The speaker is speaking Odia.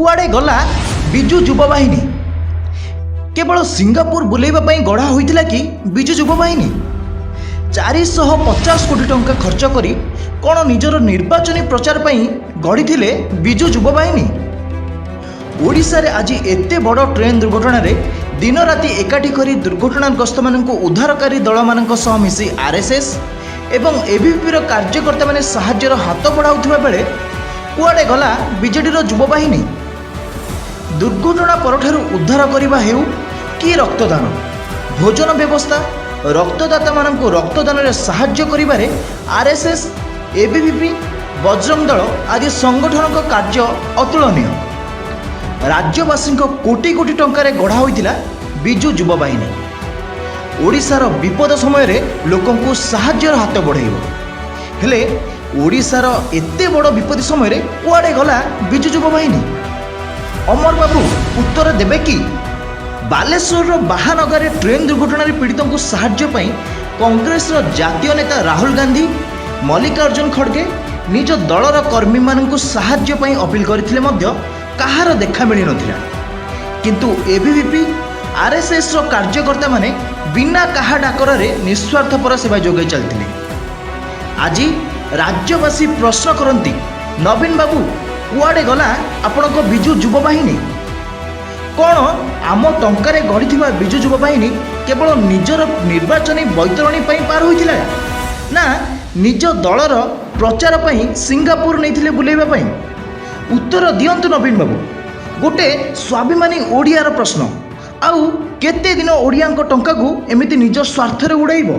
କୁଆଡ଼େ ଗଲା ବିଜୁ ଯୁବ ବାହିନୀ? କେବଳ ସିଙ୍ଗାପୁର ବୁଲେଇବା ପାଇଁ ଗଢ଼ା ହୋଇଥିଲା କି ବିଜୁ ଯୁବ ବାହିନୀ? 450 କୋଟି ଟଙ୍କା ଖର୍ଚ୍ଚ କରି କ'ଣ ନିଜର ନିର୍ବାଚନୀ ପ୍ରଚାର ପାଇଁ ଗଢ଼ିଥିଲେ ବିଜୁ ଯୁବ ବାହିନୀ? ଓଡ଼ିଶାରେ ଆଜି ଏତେ ବଡ଼ ଟ୍ରେନ୍ ଦୁର୍ଘଟଣାରେ ଦିନରାତି ଏକାଠି କରି ଦୁର୍ଘଟଣାଗ୍ରସ୍ତମାନଙ୍କୁ ଉଦ୍ଧାରକାରୀ ଦଳମାନଙ୍କ ସହ ମିଶି ଆର୍ଏସ୍ଏସ୍ ଏବଂ ଏବିଭିପିର କାର୍ଯ୍ୟକର୍ତ୍ତାମାନେ ସାହାଯ୍ୟର ହାତ ବଢ଼ାଉଥିବା ବେଳେ କୁଆଡ଼େ ଗଲା ବିଜେଡ଼ିର ଯୁବବାହିନୀ? ଦୁର୍ଘଟଣା ପରଠାରୁ ଉଦ୍ଧାର କରିବା ହେଉ କି ରକ୍ତଦାନ, ଭୋଜନ ବ୍ୟବସ୍ଥା, ରକ୍ତଦାତାମାନଙ୍କୁ ରକ୍ତଦାନରେ ସାହାଯ୍ୟ କରିବାରେ ଆର୍ଏସ୍ଏସ୍, ଏବିଭିପି, ବଜରଙ୍ଗ ଦଳ ଆଦି ସଂଗଠନଙ୍କ କାର୍ଯ୍ୟ ଅତୁଳନୀୟ। ରାଜ୍ୟବାସୀଙ୍କ କୋଟି କୋଟି ଟଙ୍କାରେ ଗଢ଼ା ହୋଇଥିଲା ବିଜୁ ଯୁବ ବାହିନୀ। ଓଡ଼ିଶାର ବିପଦ ସମୟରେ ଲୋକଙ୍କୁ ସାହାଯ୍ୟର ହାତ ବଢ଼ାଇବ। ହେଲେ ଓଡ଼ିଶାର ଏତେ ବଡ଼ ବିପତ୍ତି ସମୟରେ କୁଆଡ଼େ ଗଲା ବିଜୁ ଯୁବ ବାହିନୀ? ଅମର ବାବୁ ଉତ୍ତର ଦେବେ କି? ବାଲେଶ୍ୱରର ବାହାନଗାରେ ଟ୍ରେନ୍ ଦୁର୍ଘଟଣାରେ ପୀଡ଼ିତଙ୍କୁ ସାହାଯ୍ୟ ପାଇଁ କଂଗ୍ରେସର ଜାତୀୟ ନେତା ରାହୁଲ ଗାନ୍ଧୀ, ମଲ୍ଲିକାର୍ଜୁନ ଖଡ଼ଗେ ନିଜ ଦଳର କର୍ମୀମାନଙ୍କୁ ସାହାଯ୍ୟ ପାଇଁ ଅପିଲ କରିଥିଲେ ମଧ୍ୟ କାହାର ଦେଖା ମିଳିନଥିଲା। କିନ୍ତୁ ଏବିଭିପି, ଆର୍ଏସ୍ଏସ୍ର କାର୍ଯ୍ୟକର୍ତ୍ତାମାନେ ବିନା କାହା ଡାକରାରେ ନିସ୍ୱାର୍ଥପର ସେବା ଯୋଗାଇ ଚାଲିଥିଲେ। ଆଜି ରାଜ୍ୟବାସୀ ପ୍ରଶ୍ନ କରନ୍ତି, ନବୀନ ବାବୁ, କୁଆଡ଼େ ଗଲା ଆପଣଙ୍କ ବିଜୁ ଯୁବ ବାହିନୀ? କ'ଣ ଆମ ଟଙ୍କାରେ ଗଢ଼ିଥିବା ବିଜୁ ଯୁବ ବାହିନୀ କେବଳ ନିଜର ନିର୍ବାଚନୀ ବୈତରଣୀ ପାଇଁ ପାର ହୋଇଥିଲା ନା ନିଜ ଦଳର ପ୍ରଚାର ପାଇଁ ସିଙ୍ଗାପୁର ନେଇଥିଲେ ବୁଲେଇବା ପାଇଁ? ଉତ୍ତର ଦିଅନ୍ତୁ ନବୀନ ବାବୁ। ଗୋଟେ ସ୍ୱାଭିମାନୀ ଓଡ଼ିଆର ପ୍ରଶ୍ନ, ଆଉ କେତେ ଦିନ ଓଡ଼ିଆଙ୍କ ଟଙ୍କାକୁ ଏମିତି ନିଜ ସ୍ୱାର୍ଥରେ ଉଡ଼ାଇବ?